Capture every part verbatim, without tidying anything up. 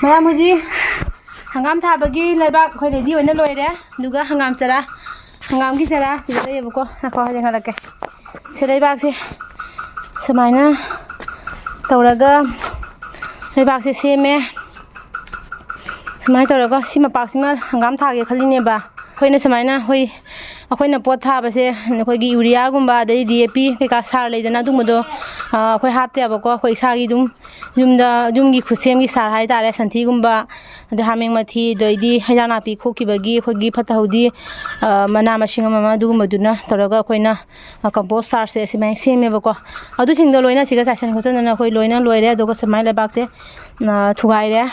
ꯃꯌꯥꯝ ꯍꯧꯖꯤꯛ ꯍꯪꯒꯥꯝ ꯊꯥꯕꯒꯤ ꯂꯩꯕꯥꯛ ꯑꯩꯈꯣꯏ ꯔꯦꯗꯤ ꯑꯣꯏꯅ ꯂꯣꯏꯔꯦ꯫ ꯑꯗꯨꯒ ꯍꯪꯒꯥꯝ ꯆꯔꯥ, ꯍꯪꯒꯥꯝꯒꯤ ꯆꯔꯥ ꯁꯤꯗ ꯂꯩꯌꯦꯕꯀꯣ꯫ ꯉꯥꯏꯈꯣ, ꯌꯦꯡꯍꯜꯂꯛꯀꯦ꯫ ꯁꯤ ꯂꯩꯕꯥꯛꯁꯦ ꯁꯨꯃꯥꯏꯅ ꯇꯧꯔꯒ ꯂꯩꯕꯥꯛꯁꯦ ꯁꯦꯝꯃꯦ꯫ ꯁꯨꯃꯥꯏꯅ ꯇꯧꯔꯒ ꯁꯤ ꯃꯄꯥꯛꯁꯤꯃ ꯍꯪꯒꯥꯝ ꯊꯥꯒꯦ ꯈꯜꯂꯤꯅꯦꯕ꯫ ꯑꯩꯈꯣꯏꯅ ꯁꯨꯃꯥꯏꯅ ꯑꯩꯈꯣꯏ, ꯑꯩꯈꯣꯏꯅ ꯄꯣꯠ ꯊꯥꯕꯁꯦ ꯑꯩꯈꯣꯏꯒꯤ ꯌꯨꯔꯤꯌꯥꯒꯨꯝꯕ, ꯑꯗꯩ ꯗꯤ ꯑꯦ ꯄꯤ ꯀꯩꯀꯥ ꯁꯥꯔ ꯂꯩꯗꯅ, ꯑꯗꯨꯒꯨꯝꯕꯗꯣ, ꯑ, ꯑꯩꯈꯣꯏ ꯍꯥꯞꯇꯦꯕꯀꯣ꯫ ꯑꯩꯈꯣꯏ ꯏꯁꯥꯒꯤ ꯑꯗꯨꯝ ꯌꯨꯝꯗ, ꯌꯨꯝꯒꯤ ꯈꯨꯠꯁꯦꯝꯒꯤ ꯁꯥꯔ ꯍꯥꯏꯇꯥꯔꯦ, ꯁꯟꯊꯤꯒꯨꯝꯕ, ꯑꯗꯩ ꯍꯥꯃꯦꯡ ꯃꯊꯤ, ꯑꯗꯩꯗꯤ ꯍꯩꯖꯥꯡ ꯅꯥꯄꯤ ꯈꯣꯛꯈꯤꯕꯒꯤ ꯑꯩꯈꯣꯏꯒꯤ ꯐꯠꯇ ꯍꯥꯎꯗꯤ, ꯑ, ꯃꯅꯥ ꯃꯁꯤꯡ ꯑꯃ ꯑꯃ, ꯑꯗꯨꯒꯨꯝꯕꯗꯨꯅ ꯇꯧꯔꯒ ꯑꯩꯈꯣꯏꯅ, ꯑ, ꯀꯝꯄꯣꯁ ꯁꯥꯔꯁꯦ ꯁꯨꯃꯥꯏꯅ ꯁꯦꯝꯃꯦꯕꯀꯣ꯫ ꯑꯗꯨꯁꯤꯡꯗꯣ ꯂꯣꯏꯅ ꯁꯤꯒ ꯆꯥꯏꯁꯟ ꯈꯣꯠꯆꯟꯗꯅ ꯑꯩꯈꯣꯏ ꯂꯣꯏꯅ ꯂꯣꯏꯔꯦ꯫ ꯑꯗꯨꯒ ꯁꯨꯃꯥꯏꯅ ꯂꯩꯕꯥꯛꯁꯦ, ꯑ, ꯊꯨꯒꯥꯏꯔꯦ꯫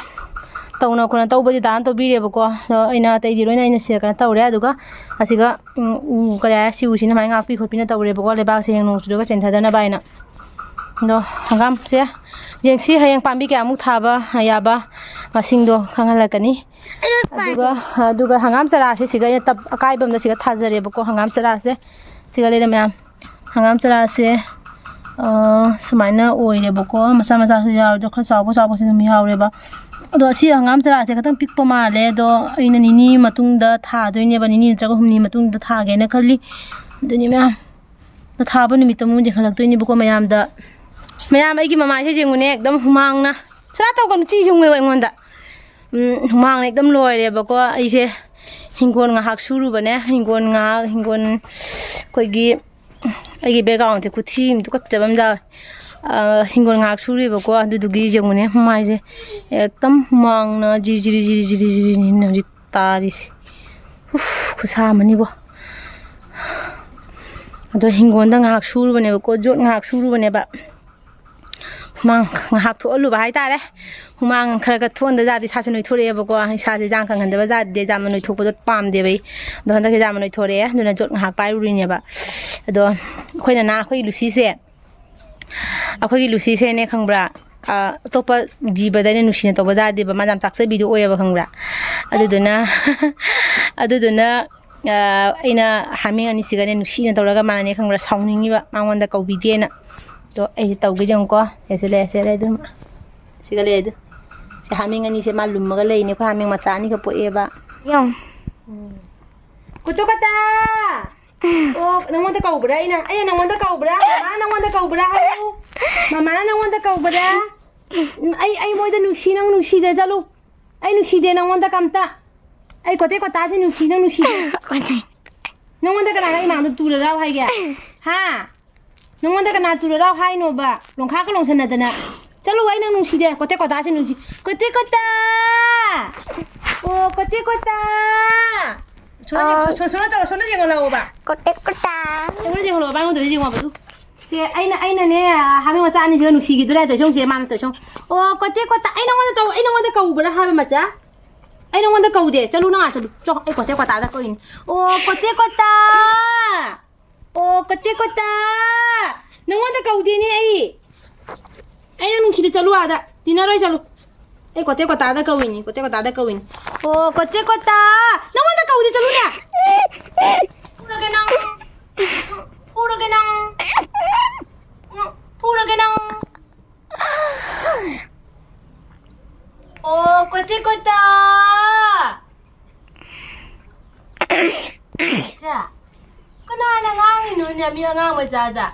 ꯇꯧꯅ ꯈꯣꯠꯅ ꯇꯧꯕꯗꯤ ꯗꯥꯟ ꯇꯧꯕꯤꯔꯦꯕꯀꯣ꯫ ꯑꯗꯣ ꯑꯩꯅ ꯑꯇꯩꯗꯤ ꯂꯣꯏꯅ ꯑꯩꯅ ꯁꯤꯗ ꯀꯩꯅꯣ ꯇꯧꯔꯦ꯫ ꯑꯗꯨꯒ ꯑꯁꯤꯒ, ꯎꯝ, ꯎ ꯀꯔꯤ ꯍꯥꯏ, ꯁꯤ ꯎꯁꯤꯅ ꯁꯨꯃꯥꯏꯅ ꯉꯥꯛꯄꯤ ꯈꯣꯠꯄꯤꯅ ꯇꯧꯔꯦꯕꯀꯣ, ꯂꯩꯕꯥꯛꯁꯦ ꯍꯌꯦꯡ ꯅꯣꯡ ꯆꯨꯔꯒ ꯆꯦꯟꯊꯗꯅꯕ ꯍꯥꯏꯅ꯫ ꯑꯗꯣ ꯍꯪꯒꯥꯝꯁꯦ ꯌꯦꯡꯁꯤ, ꯍꯌꯦꯡ ꯄꯥꯝꯕꯤ ꯀꯌꯥꯃꯨꯛ ꯊꯥꯕ ꯌꯥꯕ ꯃꯁꯤꯡꯗꯣ ꯈꯪꯍꯜꯂꯛꯀꯅꯤ꯫ ꯑꯗꯨꯒ, ꯑꯗꯨꯒ ꯍꯪꯒꯥꯝ ꯆꯔꯥꯁꯦ ꯁꯤꯒ ꯑꯩꯅ ꯇꯞ ꯑꯀꯥꯏꯕ ꯑꯃꯗ ꯁꯤꯒ ꯊꯥꯖꯔꯦꯕꯀꯣ꯫ ꯍꯪꯒꯥꯝ ꯆꯔꯥꯁꯦ ꯁꯤꯒ ꯂꯩꯔꯦ ꯃꯌꯥꯝ꯫ ꯍꯪꯒꯥꯝ ꯆꯔꯥꯁꯦ, ꯑ, ꯁꯨꯃꯥꯏꯅ ꯑꯣꯏꯔꯦꯕꯀꯣ꯫ ꯃꯆꯥ ꯃꯆꯥꯁꯨ ꯌꯥꯎꯔꯦ, ꯑꯗꯣ ꯈꯔ ꯆꯥꯎꯕ ꯆꯥꯎꯕꯁꯨ ꯑꯗꯨꯝ ꯌꯥꯎꯔꯦꯕ꯫ ꯑꯗꯣ ꯑꯁꯤ ꯍꯪꯒꯥꯝ ꯆꯔꯥꯁꯦ ꯈꯤꯇꯪ ꯄꯤꯛꯄ ꯃꯥꯜꯂꯦ꯫ ꯑꯗꯣ ꯑꯩꯅ ꯅꯤꯅꯤ ꯃꯇꯨꯡꯗ ꯊꯥꯗꯣꯏꯅꯦꯕ, ꯅꯤꯅꯤ ꯅꯠꯇ꯭ꯔꯒ ꯍꯨꯝꯅꯤ ꯃꯇꯨꯡꯗ ꯊꯥꯒꯦꯅ ꯈꯜꯂꯤ꯫ ꯑꯗꯨꯅꯤ ꯃꯌꯥꯝ꯫ ꯑꯗꯣ ꯊꯥꯕ ꯅꯨꯃꯤꯠꯇ ꯑꯃꯨꯛ ꯌꯦꯡꯍꯜꯂꯛꯇꯣꯏꯅꯦꯕꯀꯣ ꯃꯌꯥꯝꯗ꯫ ꯃꯌꯥꯝ, ꯑꯩꯒꯤ ꯃꯃꯥꯏꯁꯦ ꯌꯦꯡꯉꯨꯅꯦ, ꯑꯦꯛꯗꯝ ꯍꯨꯃꯥꯡꯅ꯫ ꯁꯔꯥ ꯇꯧꯒꯅꯨ, ꯆꯤ ꯌꯨꯡꯉꯦꯕ ꯑꯩꯉꯣꯟꯗ꯫ ꯎꯝ, ꯍꯨꯃꯥꯡꯅ ꯑꯦꯛꯗꯝ ꯂꯣꯏꯔꯦꯕꯀꯣ꯫ ꯑꯩꯁꯦ ꯍꯤꯡꯒꯣꯜ ꯉꯥꯏꯍꯥꯛ ꯁꯨꯔꯨꯕꯅꯦ꯫ ꯍꯤꯡꯒꯣꯜ ꯉꯥꯏꯍꯥꯛ, ꯍꯤꯡꯒꯣꯜ ꯑꯩꯈꯣꯏꯒꯤ, ꯑꯩꯒꯤ ꯕꯦꯛꯒ꯭ꯔꯥꯎꯟꯁꯦ ꯈꯨꯊꯤ ꯑꯃ ꯇꯨꯀꯠꯆꯕ ꯑꯃ ꯌꯥꯎꯋꯦ꯫ ꯑ, ꯍꯤꯡꯒꯣꯜ ꯉꯥꯏꯍꯥꯛ ꯁꯨꯔꯨꯏꯕꯀꯣ, ꯑꯗꯨꯗꯨꯒꯤ ꯌꯦꯡꯉꯨꯅꯦ, ꯃꯃꯥꯏꯁꯦ ꯑꯦꯛꯗꯝ ꯍꯨꯃꯥꯡꯅ ꯖꯤꯔꯤ ꯖꯤꯔꯤ ꯖꯤꯔꯤ ꯖꯤꯔꯤ ꯖꯤꯔꯤꯅ ꯍꯧꯖꯤꯛ ꯇꯥꯔꯤꯁꯦ꯫ ꯎꯐ, ꯈꯨꯠꯁꯥ ꯑꯃꯅꯤꯕꯣ꯫ ꯑꯗꯣ ꯍꯤꯡꯒꯣꯜꯗ ꯉꯥꯏꯍꯥꯛ ꯁꯨꯔꯨꯕꯅꯦꯕꯀꯣ, ꯖꯣꯠ ꯉꯥꯏꯍꯥꯛ ꯁꯨꯔꯨꯕꯅꯦꯕ꯫ ꯍꯨꯃꯥꯡ ꯉꯥꯏꯍꯥꯛ ꯊꯣꯛꯍꯜꯂꯨꯕ ꯍꯥꯏꯇꯥꯔꯦ꯫ ꯍꯨꯃꯥꯡ ꯈꯔ ꯈꯔ ꯊꯣꯛꯍꯟꯗ ꯌꯥꯗꯦ, ꯏꯁꯥꯁꯦ ꯅꯣꯏꯊꯣꯔꯛꯑꯦꯕꯀꯣ꯫ ꯏꯁꯥꯁꯦ ꯏꯟꯖꯥꯡ ꯀꯪꯍꯟꯗꯕ ꯌꯥꯗꯦ, ꯌꯥꯝꯅ ꯅꯣꯏꯊꯣꯛꯄꯗꯣ ꯄꯥꯝꯗꯦꯕ ꯑꯩ꯫ ꯑꯗꯣ ꯍꯟꯗꯛꯁꯦ ꯌꯥꯝꯅ ꯅꯣꯏꯊꯣꯔꯛꯑꯦ, ꯑꯗꯨꯅ ꯖꯣꯠ ꯉꯥꯏꯍꯥꯛ ꯄꯥꯏꯔꯨꯔꯤꯅꯦꯕ꯫ ꯑꯗꯣ ꯑꯩꯈꯣꯏ ꯅꯅꯥ, ꯑꯩꯈꯣꯏ ꯂꯨꯁꯤꯁꯦ, ꯑꯩꯈꯣꯏꯒꯤ ꯂꯨꯁꯤꯁꯦꯅꯦ ꯈꯪꯕ꯭ꯔꯥ, ꯑ, ꯑꯇꯣꯞꯄ ꯖꯤꯕꯗ ꯑꯩꯅ ꯅꯨꯡꯁꯤꯅ ꯇꯧꯕ ꯌꯥꯗꯦꯕ, ꯃꯥ ꯌꯥꯝ ꯆꯥꯛꯆꯕꯤꯗꯣ ꯑꯣꯏꯌꯦꯕ, ꯈꯪꯕ꯭ꯔꯥ? ꯑꯗꯨꯗꯨꯅ, ꯑꯗꯨꯗꯨꯅ, ꯑ, ꯑꯩꯅ ꯍꯥꯃꯦꯡ ꯑꯅꯤꯁꯤꯒꯅꯦ ꯅꯨꯡꯁꯤꯅ ꯇꯧꯔꯒ ꯃꯥꯅꯅꯦ ꯈꯪꯕ꯭ꯔꯥ, ꯁꯥꯎꯅꯤꯡꯉꯤꯕ, ꯃꯉꯣꯟꯗ ꯀꯧꯕꯤꯗꯦꯅ꯫ ꯑꯗꯣ ꯑꯩꯁꯦ ꯇꯧꯒꯦ ꯌꯦꯡꯉꯨꯀꯣ꯫ ꯁꯦ, ꯁꯦ ꯂꯩ, ꯁꯦ ꯂꯩ ꯑꯗꯨꯝ꯫ ꯁꯤꯒ ꯂꯩ ꯑꯗꯨ꯫ ꯍꯥꯃꯦꯡ ꯑꯅꯤꯁꯦ ꯃꯥ ꯂꯨꯝꯃꯒ ꯂꯩꯅꯦ꯫ ꯑꯩꯈꯣꯏ ꯍꯥꯃꯦꯡ ꯃꯆꯥ ꯑꯅꯤꯈꯛ ꯄꯣꯛꯑꯦꯕ꯫ ꯌꯦꯡꯉꯨ꯫ ꯀꯨꯇꯨ ꯀꯇꯥ! ꯑꯣ, ꯅꯪꯉꯣꯟꯗ ꯀꯧꯕ꯭ꯔꯥ ꯑꯩꯅ? ꯑꯩꯅ ꯅꯪꯉꯣꯟꯗ ꯀꯧꯕ꯭ꯔꯥ? ꯃꯃꯥꯅ ꯅꯪꯉꯣꯟꯗ ꯀꯧꯕ꯭ꯔꯥ ꯍꯥꯏꯌꯨ꯫ ꯃꯃꯥꯅ ꯅꯪꯉꯣꯟꯗ ꯀꯧꯕ꯭ꯔꯥ? ꯎꯝ, ꯑꯩ, ꯑꯩ ꯃꯣꯏꯗ ꯅꯨꯡꯁꯤ, ꯅꯪ ꯅꯨꯡꯁꯤꯗꯦ, ꯆꯠꯂꯨ꯫ ꯑꯩ ꯅꯨꯡꯁꯤꯗꯦ ꯅꯪꯉꯣꯟꯗ ꯀꯝꯇ꯫ ꯑꯩ ꯀꯣꯇꯦ ꯀꯣꯇꯥꯁꯦ ꯅꯨꯡꯁꯤ, ꯅꯪ ꯅꯨꯡꯁꯤꯗꯦ꯫ ꯀꯣꯇꯦ꯫ ꯅꯪꯉꯣꯟꯗ ꯀꯅꯥꯅ ꯏꯃꯥꯡꯗ ꯇꯨꯔ ꯂꯥꯎ ꯍꯥꯏꯒꯦ? ꯍꯥ? ꯅꯪꯉꯣꯟꯗ ꯀꯅꯥ ꯇꯨꯔ ꯂꯥꯎ ꯍꯥꯏꯅꯣꯕ? ꯂꯣꯡꯈꯥꯛꯀ ꯂꯣꯡꯁꯟꯅꯗꯅ꯫ ꯆꯠꯂꯨ, ꯑꯩ ꯅꯪ ꯅꯨꯡꯁꯤꯗꯦ꯫ ꯀꯣꯇꯦ ꯀꯣꯇꯥꯁꯦ ꯅꯨꯡꯁꯤ꯫ ꯀꯣꯇꯦ ꯀꯣꯇꯥ! ꯑꯣ, ꯀꯣꯇꯦ ꯀꯣꯇꯥ! ꯁꯣꯝꯗ ꯌꯦꯡ-, ꯑꯣ꯫ ꯁꯣ-, ꯁꯣꯝꯗ ꯇꯧꯔꯣ, ꯁꯣꯝꯗ ꯌꯦꯡꯍꯜꯂꯛꯑꯣꯕ꯫ ꯀꯣꯇꯦ ꯀꯣꯇꯥ! ꯁꯣꯝꯗ ꯌꯦꯡꯍꯜꯂꯛꯑꯣꯕ, ꯑꯩꯉꯣꯟꯗ ꯌꯦꯡꯉꯣꯕ ꯑꯗꯨ꯫ ꯁꯦ, ꯑꯩꯅ, ꯑꯩꯅꯅꯦ, ꯍꯥꯃꯦꯡ ꯃꯆꯥ ꯑꯅꯤꯁꯤꯒ ꯅꯨꯡꯁꯤꯈꯤꯗꯣꯔꯦ, ꯇꯧꯏꯁꯦ ꯌꯦꯡꯉꯨꯁꯦ, ꯃꯥꯅ ꯇꯧꯏꯁꯦ ꯌꯦꯡꯉꯨ꯫ ꯑꯣ, ꯀꯣꯇꯦ ꯀꯣꯇꯥ, ꯑꯩ ꯅꯪꯉꯣꯟꯗ ꯇꯧ-, ꯑꯩ ꯅꯪꯉꯣꯟꯗ ꯀꯧꯕ꯭ꯔꯥ ꯍꯥꯏꯕ, ꯃꯆꯥ? ꯑꯩ ꯅꯪꯉꯣꯟꯗ ꯀꯧꯗꯦ, ꯆꯠꯂꯨ ꯅꯪ ꯑꯥ ꯆꯠꯂꯨ꯫ ꯆꯣ, ꯑꯩ ꯀꯣꯇꯦ ꯀꯣꯇꯥꯗ ꯀꯧꯏꯅꯤ꯫ ꯑꯣ, ꯀꯣꯇꯦ ꯀꯣꯇꯥ! ꯑꯣ, ꯀꯣꯇꯦ ꯀꯣꯇꯥ! ꯅꯪꯉꯣꯟꯗ ꯀꯧꯗꯦꯅꯦ ꯑꯩ꯫ ꯑꯩ ꯅꯪ ꯅꯨꯡꯁꯤꯗꯦ, ꯆꯠꯂꯨ ꯑꯥꯗ꯫ ꯇꯤꯟꯅꯔꯣꯏ, ꯆꯠꯂꯨ꯫ ꯑꯩ ꯀꯣꯇꯦ ꯀꯣꯇꯥꯗ ꯀꯧꯏꯅꯤ, ꯀꯣꯇꯦ ꯀꯣꯇꯥꯗ ꯀꯧꯏꯅꯤ꯫ ꯑꯣ, ꯀꯣꯇꯦ ꯀꯣꯇꯥ! ꯅꯪꯉꯣꯟꯗ ꯀꯧꯗꯦ, ꯆꯠꯂꯨꯅꯦ꯫ ꯐꯨꯔꯒꯦ ꯅꯪ꯫ ꯐꯨꯔꯒꯦ ꯅꯪ꯫ ꯐꯨꯔꯒꯦ ꯅꯪ꯫ ꯑꯣ, ꯀꯣꯇꯦ ꯀꯣꯇꯥ! ꯏꯆꯥ, ꯀꯅꯥꯅ ꯉꯥꯡꯉꯤꯅꯣꯅꯦ ꯃꯤ ꯑꯉꯥꯡ ꯃꯆꯥꯗ?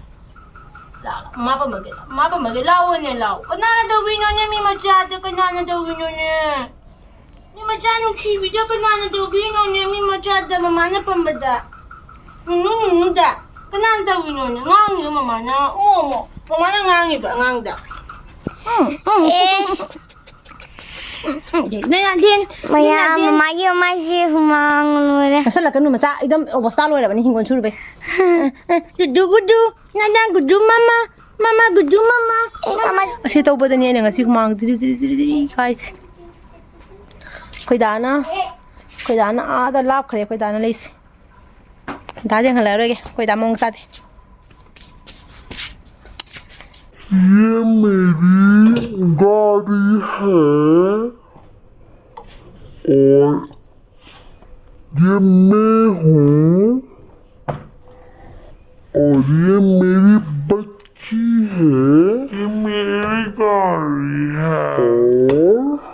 ꯂꯥꯎ, ꯂꯥꯎ, ꯃꯃꯥ ꯄꯝꯃꯒꯦ, ꯂꯥꯎ, ꯃꯃꯥ ꯄꯝꯃꯒꯦ, ꯂꯥꯛꯑꯣꯅꯦ, ꯂꯥꯛꯑꯣ꯫ ꯀꯅꯥꯅ ꯇꯧꯕꯤꯅꯣꯅꯦ ꯃꯤ ꯃꯆꯥꯗ, ꯀꯅꯥꯅ ꯇꯧꯕꯤꯅꯣꯅꯦ? ꯃꯤ ꯃꯆꯥ ꯅꯨꯡꯁꯤꯕꯤꯗ ꯀꯅꯥꯅ ꯇꯧꯕꯤꯅꯣꯅꯦ ꯃꯤ ꯃꯆꯥꯗ ꯃꯃꯥꯅ ꯄꯝꯕꯗ? ꯅꯨꯅꯨ, ꯅꯨꯅꯨꯗ ꯀꯅꯥꯅ ꯇꯧꯕꯤꯅꯣꯅꯦ? ꯉꯥꯡꯉꯤꯗꯣ ꯃꯃꯥꯅ, ꯑꯣ, ꯑꯃꯨꯛ ꯃꯃꯥꯅ ꯉꯥꯡꯉꯤꯕ ꯑꯉꯥꯡꯗ꯫ ꯎꯝ, ꯎꯝ, ꯎꯝ꯫ ꯑꯦꯁ꯫ ꯎꯝ, ꯎꯝ, ꯗꯦꯟ, ꯗꯦꯟ, ꯗꯦꯟ, ꯃꯌꯥꯝ, ꯗꯦꯟ, ꯗꯦꯟ꯫ ꯃꯃꯥꯒꯤ ꯃꯃꯥꯏꯁꯦ ꯍꯨꯃꯥꯡ ꯂꯣꯏꯔꯦ꯫ ꯉꯥꯡꯁꯜꯂꯛꯀꯅꯨ, ꯃꯆꯥ, ꯑꯗꯨꯝ ꯑꯣꯕꯁꯇꯥ ꯂꯣꯏꯔꯕꯅꯤ, ꯍꯤꯡꯒꯣꯜ ꯁꯨꯔꯨꯕꯩ꯫ ꯑ, ꯑ, ꯒꯨꯗꯨ, ꯒꯨꯗꯨ, ꯅꯥꯅꯥ, ꯒꯨꯗꯨ, ꯃꯃꯥ, ꯃꯃꯥ, ꯒꯨꯗꯨ, ꯃꯃꯥ, ꯑꯦ, ꯃꯃꯥ꯫ ꯃꯃꯥ꯫ ꯑꯁꯤ ꯇꯧꯕꯗꯅꯤ ꯑꯩꯅ ꯉꯁꯤ ꯍꯨꯃꯥꯡ ꯖꯤꯔꯤ, ꯖꯤꯔꯤ, ꯖꯤꯔꯤ, ꯖꯤꯔꯤ ꯀꯥꯏꯁꯦ꯫ ꯑꯩꯈꯣꯏ ꯗꯥꯅ, ꯑꯩꯈꯣꯏ ꯗꯥꯅ ꯑꯥꯗ ꯂꯥꯞꯈ꯭ꯔꯦ, ꯑꯩꯈꯣꯏ ꯗꯥꯅ ꯂꯩꯁꯦ꯫ ꯗꯥ ꯌꯦꯡꯍꯜꯂꯔꯣꯏꯒꯦ, ꯑꯩꯈꯣꯏ ꯗꯥ ꯃꯑꯣꯡ ꯆꯥꯗꯦ꯫ ये मेरी गाड़ी है और ये मैं हूँ और ये मेरी बच्ची है। ये मेरी गाड़ी है और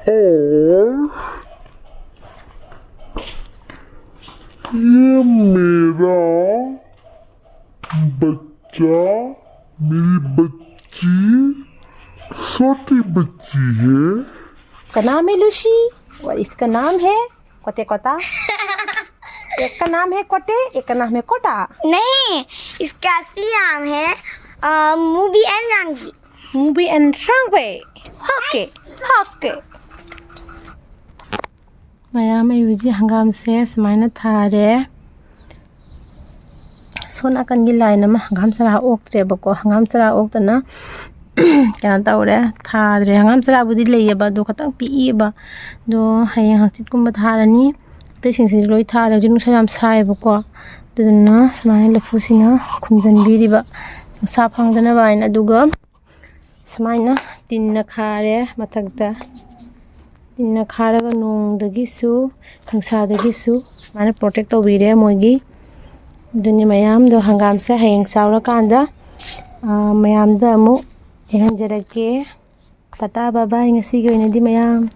और ये मेरा बच्चा, मेरी बच्ची, छोटी बच्ची है। का नाम है लूसी और इसका नाम है कोटे कोटा। एक का नाम है कोटे, एक का नाम है कोटा। नहीं, इसका असली नाम है मूवी एंड रंगी। मूवी एंड रंगवे। Okay, okay. ꯃꯌꯥꯝ, ꯑꯩ ꯍꯧꯖꯤꯛ ꯍꯪꯒꯥꯝꯁꯦ ꯁꯨꯃꯥꯏꯅ ꯊꯥꯔꯦ꯫ ꯁꯣꯝ ꯅꯥꯀꯟꯒꯤ ꯂꯥꯏꯟ ꯑꯃ ꯍꯪꯒꯥꯝ ꯆꯔꯥ ꯑꯣꯛꯇ꯭ꯔꯦꯕꯀꯣ꯫ ꯍꯪꯒꯥꯝ ꯆꯔꯥ ꯑꯣꯛꯇꯅ ꯀꯩꯅꯣ ꯇꯧꯔꯦ, ꯊꯥꯗ꯭ꯔꯦ꯫ ꯍꯪꯒꯥꯝ ꯆꯔꯥꯕꯨꯗꯤ ꯂꯩꯌꯦꯕ, ꯑꯗꯣ ꯈꯇꯪ ꯄꯤꯛꯏꯕ꯫ ꯑꯗꯣ ꯍꯌꯦꯡ ꯍꯪꯆꯤꯠꯀꯨꯝꯕ ꯊꯥꯔꯅꯤ꯫ ꯑꯇꯩꯁꯤꯡꯁꯤꯗꯤ ꯂꯣꯏ ꯊꯥꯔꯦ꯫ ꯍꯧꯖꯤꯛ ꯅꯨꯡꯁꯥ ꯌꯥꯝ ꯁꯥꯏꯌꯦꯕꯀꯣ, ꯑꯗꯨꯗꯨꯅ ꯁꯨꯃꯥꯏꯅ ꯂꯐꯨꯁꯤꯅ ꯈꯨꯝꯖꯤꯟꯕꯤꯔꯤꯕ, ꯅꯨꯡꯁꯥ ꯐꯪꯗꯅꯕ ꯍꯥꯏꯅ꯫ ꯑꯗꯨꯒ ꯁꯨꯃꯥꯏꯅ ꯇꯤꯟꯅ ꯈꯥꯔꯦ ꯃꯊꯛꯇ꯫ ꯇꯤꯟꯅ ꯈꯥꯔꯒ ꯅꯣꯡꯗꯒꯤꯁꯨ ꯅꯨꯡꯁꯥꯗꯒꯤꯁꯨ ꯁꯨꯃꯥꯏꯅ ꯄ꯭ꯔꯣꯇꯦꯛ ꯇꯧꯕꯤꯔꯦ ꯃꯣꯏꯒꯤ꯫ ꯑꯗꯨꯅꯤ ꯃꯌꯥꯝꯗꯣ꯫ ꯍꯪꯒꯥꯝꯁꯦ ꯍꯌꯦꯡ ꯆꯥꯎꯔꯀꯥꯟꯗ, ꯑꯥ, ꯃꯌꯥꯝꯗ ꯑꯃꯨꯛ ꯌꯦꯡꯍꯟꯖꯔꯛꯀꯦ꯫ ꯇꯥꯇꯥ ꯕꯥꯏ ꯕꯥꯏ꯫ ꯉꯁꯤꯒꯤ ꯑꯣꯏꯅꯗꯤ ꯃꯌꯥꯝ꯫